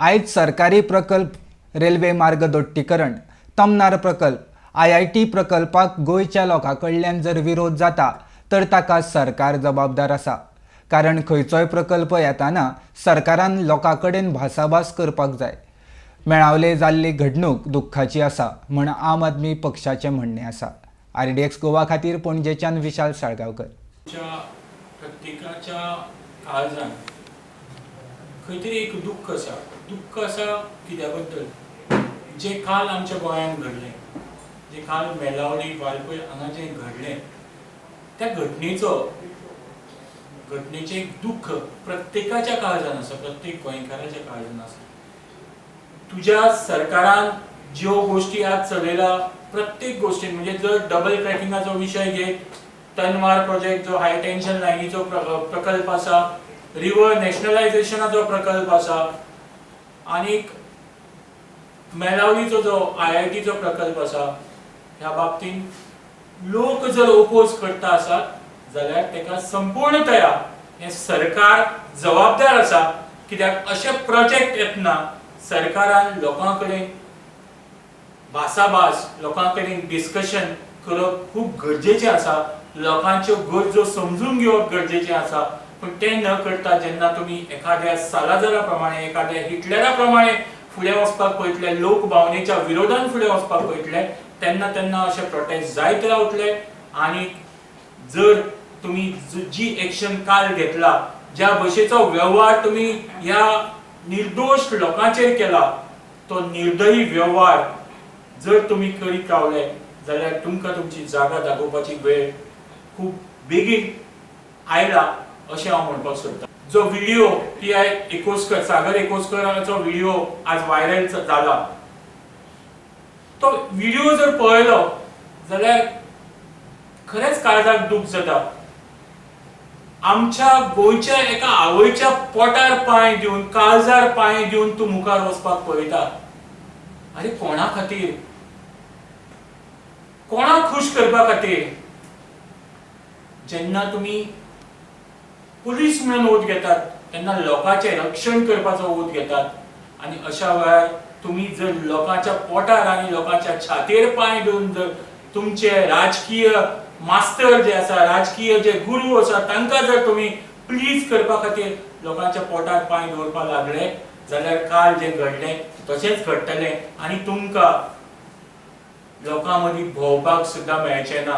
आयज सरकारी प्रकल्प, रेल्वे मार्ग दोट्टीकरण, तमनार प्रकल्प, IIT प्रकल्पाक गोंयच्या लोकां कडल्यान जर विरोध जाता तर ताका सरकार जबाबदार आसा. कारण खंयचोय प्रकल्प येताना सरकारान लोकां कडेन भासाभास करपाक जाय. मेळावले जाल्ली घडणूक दुख्खाची आसा म्हण आम आदमी पक्षाचें म्हणणें आसा. आरडीएक्स गोवा खातीर पणजेच्यान विशाल साळगांवकर. प्रत्येकाच्या काळजान खंय तरी एक दुख्ख आसा. दुख्ख आसा कित्या बद्दल? जें काल आमच्या गोंयांत घडलें, जें काल मेलावली वाळपय हांगा जें घडलें, त्या घटनेचें एक दुख्ख प्रत्येकाच्या काळजान आसा, प्रत्येक गोंयकाराच्या काळजान आसा. तुज्या सरकारान ज्यो गोश्टी आज चलयला, प्रत्येक गोश्टीन, म्हणजे जर डबल ट्रॅकिंगाचो विशय घेत, तनवार प्रोजेक्ट जो हाय टेन्शन लायनीचो प्रकल्प आसा, रिवर नॅशनलायझेशनाचो प्रकल्प आसा, आनीक मेलावलीचो जो IITचो प्रकल्प आसा, ह्या बाबतींत लोक जर ओपोज करता आसात जाल्यार ताका संपूर्णतया हें सरकार जबाबदार आसा. कित्याक अशे प्रोजेक्ट येतना सरकारान लोकां कडेन भासाभास, लोकां कडेन डिस्कशन करप खूब गरजेचें आसा. लोकांच्यो गरजो समजून घेवप गरजेचें आसा. पूण तें न करता जेन्ना तुमी एखाद्या सालाझारा प्रमाणे, एखाद्या हिटलरा प्रमाणे फुडें वचपाक पळयतले, लोक भावनेच्या विरोधान फुडें वचपाक पळयतले, तेन्ना तेन्ना अशे प्रोटेस्ट जायत रावतले. आनी जर तुमी जी एक्शन काल घेतला, ज्या भशेचो वेव्हार तुमी ह्या निर्दोश लोकांचेर केला, तो निर्दयी वेव्हार जर तुमी करीत रावले जाल्यार तुमकां तुमची जागा दाखोवपाची वेळ खूब बेगीन आयला अशें हांव म्हणपाक सोदतां. जो व्हिडिओ PI Ekoskar, सागर एकोस्कराचो व्हिडिओ आज व्हायरल जाला, तो व्हिडिओ जर पळयलो जाल्यार खरेंच काळजाक दूख जाता. आमच्या गोंयच्या एका आवयच्या पोटार पांय दिवन, काळजार पांय दिवन तूं मुखार वचपाक पळयता. आरे, कोणा खातीर? कोणाक खूश करपा खातीर? जेन्ना तुमी पुलीस म्हणून ओत घेतात तेन्ना लोकांचें रक्षण करपाचो ओत घेतात, आनी अशा वेळार तुमी जर लोकांच्या पोटार आनी लोकांच्या छातयेर पांय दिवन जर तुमचे राजकीय मास्तर जे आसा, राजकीय जे गुरू आसा, तांकां जर तुमी प्लीज करपा खातीर लोकांच्या पोटार पांय दवरपाक लागले जाल्यार काल जें घडलें तशेंच घडटलें आनी तुमकां लोकां मदीं भोंवपाक सुद्दां मेळचें ना.